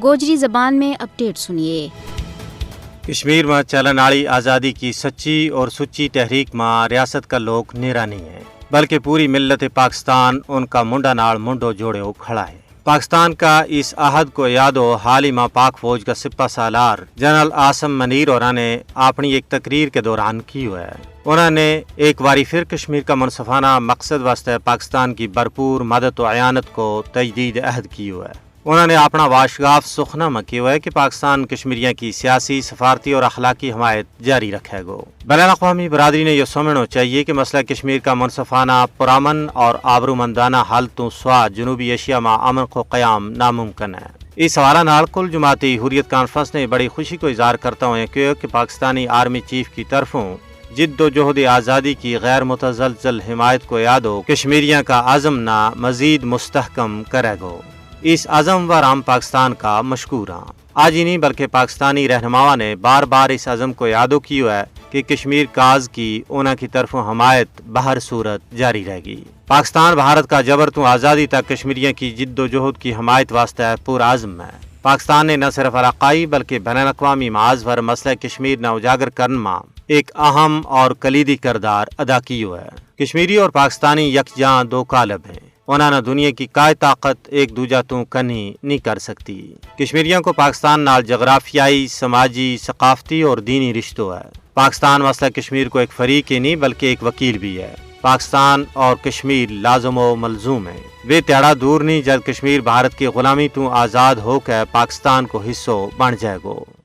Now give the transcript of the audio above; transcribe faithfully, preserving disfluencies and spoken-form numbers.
گوجری زبان میں اپڈیٹ سنیے۔ کشمیر ما چلن آڑی آزادی کی سچی اور سچی تحریک ما ریاست کا لوک نیرا نہیں ہے، بلکہ پوری ملت پاکستان ان کا منڈا ناڑ منڈو جوڑے ہو کھڑا ہے۔ پاکستان کا اس عہد کو یاد ہو حال ہی ما پاک فوج کا سپہ سالار جنرل عاصم منیر اور نے اپنی ایک تقریر کے دوران کیو ہے۔ انہوں نے ایک واری پھر کشمیر کا منصفانہ مقصد واسطے پاکستان کی بھرپور مدد و اعانت کو تجدید عہد کیو ہے۔ انہوں نے اپنا واشگاف سخنا ما کیو ہے کہ پاکستان کشمیریاں کی سیاسی، سفارتی اور اخلاقی حمایت جاری رکھے گو۔ بین الاقوامی برادری نے یوہ سمجھنو چاہیے کہ مسئلہ کشمیر کا منصفانہ، پرامن اور آبرومندانہ حل توں سوا جنوبی ایشیا ما امن کو قیام ناممکن ہے۔ اس حوالہ نال کل جماعتی حریت کانفرنس نے بڑی خوشی کو اظہار کرتا ہوئے کہیو کہ پاکستانی آرمی چیف کی طرفوں جد و جہد آزادی کی غیر متزلزل حمایت کو یاد ہو کشمیریاں کا عزم نا مزید مستحکم کرے گو۔ اس عزم و رام پاکستان کا مشکور ہاں۔ آج ہی نہیں بلکہ پاکستانی رہنماواں نے بار بار اس عزم کو یادو کیو ہے کہ کشمیر کاز کی انہاں کی طرفوں حمایت بہر صورت جاری رہ گی۔ پاکستان بھارت کا جبر توں آزادی تک کشمیریاں کی جد و جہد کی حمایت واسطے پورا عزم ہے۔ پاکستان نے نہ صرف علاقائی بلکہ بین الاقوامی معاذ پر مسئلہ کشمیر نا اجاگر کرن ما ایک اہم اور کلیدی کردار ادا کیو ہے۔ کشمیری اور پاکستانی یکجاں دو کالب ہیں۔ انہاں نا دنیا کی کائے طاقت ایک دوجا توں کنی نہیں کر سکتی۔ کشمیریاں کو پاکستان نال جغرافیائی، سماجی، ثقافتی اور دینی رشتو ہے۔ پاکستان مسئلہ کشمیر کو ایک فریق ہی نہیں بلکہ ایک وکیل بھی ہے۔ پاکستان اور کشمیر لازم و ملزوم ہیں۔ ویہ تیاڑا دور نہیں جد کشمیر بھارت کی غلامی توں آزاد ہو کے پاکستان کو حصو بن جائے گو۔